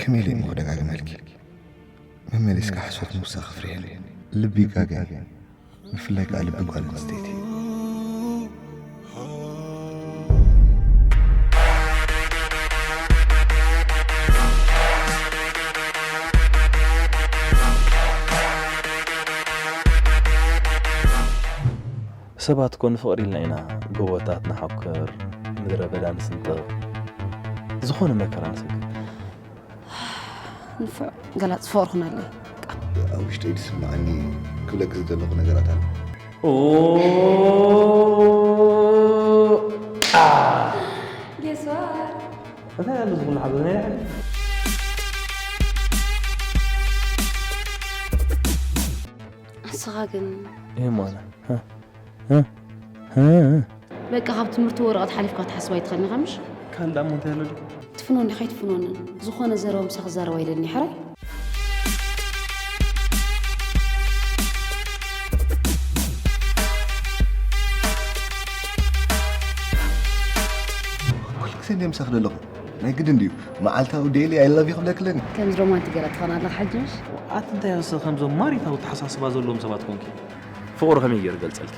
ከመይ ኢለ እሞ ክደጋግመልኪ? መመሊስካ ሓሶት ምውሳኽ ክፍርየኒ። ልቢ ጋጋ እዩ። ብፍላይ ከኣ ልቢ ጓል ኣንስተይቲ። ሰባት እኮ ንፍቕሪ ኢልና ኢና ጎቦታት ንሓኩር፣ ምድረ በዳ ንስንጥቕ፣ ዝኾነ መከራ ንሰግር። ንፉዕ ገላጽ ፍቕሪ ኩነለይ። ኣብ ውሽጠይ ዝስምዓኒ ክብለኪ ዝደለኹ ነገራት ኣሎ። ኦ፣ አ። Guess what? እንታይ ኣሎ ዝኹሉ ሓዘን? ንስኻ ግን ይሄ ማለት፣ ሀ? ሀ? ሀ? በቃ ካብ ትምህርቲ ወረቐት ሓሊፍካ ትሓስባ ኣይትኸልኒ ከምሽ? ካልእ ደኣ እሞ እንታይ ኣሎ ድዩ? ትፍኖ እንዲ ከይትፍኖንን ዝኾነ ዘረባ ምሳኺ ክዛረብ ኣይደልን እየ፣ ሕራይ? ኩሉ ግዜ እንድየ ምሳኺ ዘለኹ። ናይ ግድን ድዩ? መዓልታዊ ዴይሊ I love you ክብለኪ ኣለኒ። ከምዚ ሮማንቲክ ገለ ትኾን ኣለኻ ሕጂ ምሽ? ኣቲ እንታይ ወሰ ከምዞም ማሪታዊ ተሓሳስባ ዘለዎም ሰባት ኮንኪ? ፍቕሩ ከመይ ገይሩ ይገልጸልኪ?